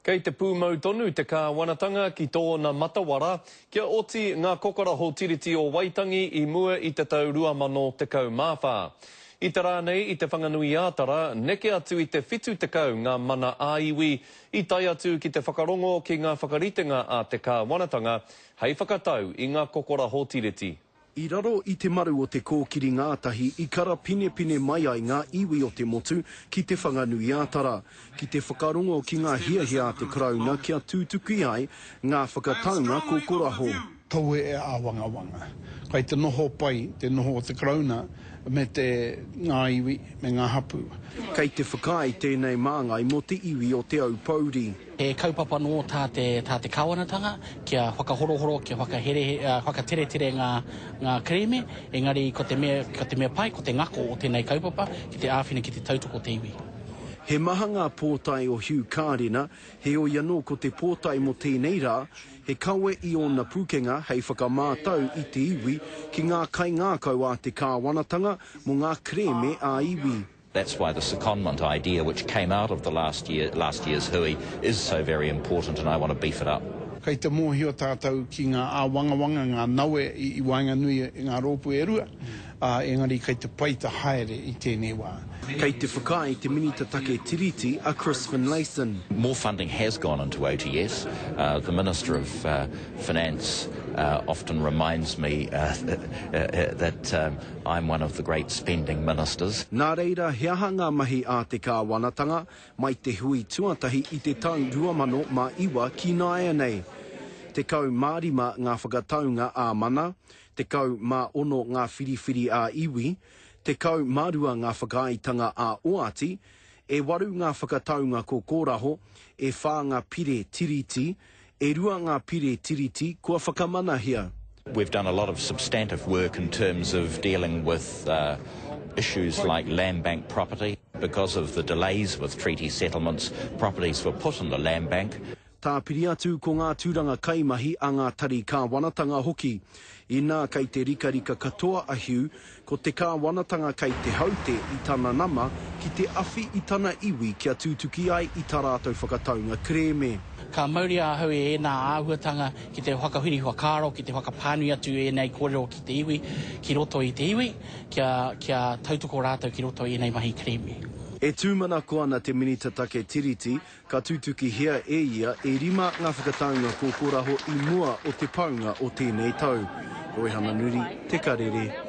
Kei te pūmau tonu te kāwanatanga ki tōna matawara kia oti ngā kokoraho Tiriti o Waitangi i mua i te tau 2014. I te rā nei i Te Whanganui-ā-Tara, neke atu i te 70 ngā mana ā-iwi i tae atu ki te whakarongo ki ngā whakaritenga a te kāwanatanga hei whakatau i ngā kokoraho Tiriti. I raro i te maru o te kōkiri ngātahi i karapinepine mai ai ngā iwi o te motu ki Te Whanganui-ā-Tara, ki te whakarongo ki ngā hiahia a te Karauna kia tutuki ai ngā whakataunga kokoraho. Kaua e āwangawanga. Kai te noho pai te noho o te Karauna me te ngā iwi me ngā hapū. Kei te whakaae tēnei māngai mō te iwi o Te Aupōuri. He kaupapa anō tā te, tā te kāwanatanga kia whakahorohoro, kia whakahere, whakateretere ngā, ngā kerēme, engari ko te mea, ko te mea pai, ko te ngako o tēnei kaupapa ki te āwhina ki te tautoko te iwi. He maha ngā pōtae o Hugh Kārena, heoi anō ko te pōtae mō tēnei rā, he kawe i ōna pūkenga hei whakamātau i te iwi ki ngā kaingākau a te kāwanatanga mō ngā kerēme ā-iwi. That's why the secondment idea which came out of the last year, last year's hui is so very important and I want to beef it up. Kei te mōhio tātou ki ngā āwangawanga, ngā nawe i waenganui i ngā rōpū e rua, ā, engari kei te pai te haere i tēnei wā. Kei te whakaae te Minita Take Tiriti a Chris Finlayson. More funding has gone into OTS. The Minister of Finance often reminds me that I'm one of the great spending ministers. Nā reira, he aha ngā mahi a te kāwanatanga mai te hui tuatahi i te tau 2009 ki nāianei? 15 ngā whakataunga ā-mana, 16 ngā whiriwhiri ā-iwi, 12 ngā whakaaetanga ā-oati, e waru ngā whakataunga kokoraho, e whā ngā pire Tiriti, E rua ngā pire Tiriti kua whakamanahia. We've done a lot of substantive work in terms of dealing with issues like land bank property. Because of the delays with treaty settlements, properties were put in the land bank. Tāpiri atu ko ngā tūranga kaimahi a ngā tari kāwanatanga hoki. Inā kei te rikarika katoa a Hugh, ko te kāwanatanga kei te haute i tana nama ki te awhi i tana iwi kia tutuki ai i tā rātou whakataunga kerēme. Ka mauria ahau e ēnā āhuatanga ki te whakawhiri whakaaro, ki te whakapānui atu ēnei kōrero ki te iwi, ki roto i te iwi, kia, kia tautoko rātou ki roto i ēnei mahi kerēme. E tūmanako ana te Minita Take Tiriti Ka tutukihia e ia e rima ngā whakataunga kōkōraho i mua o te paunga o tēnei tau. Roihana Nuri, Te Karere.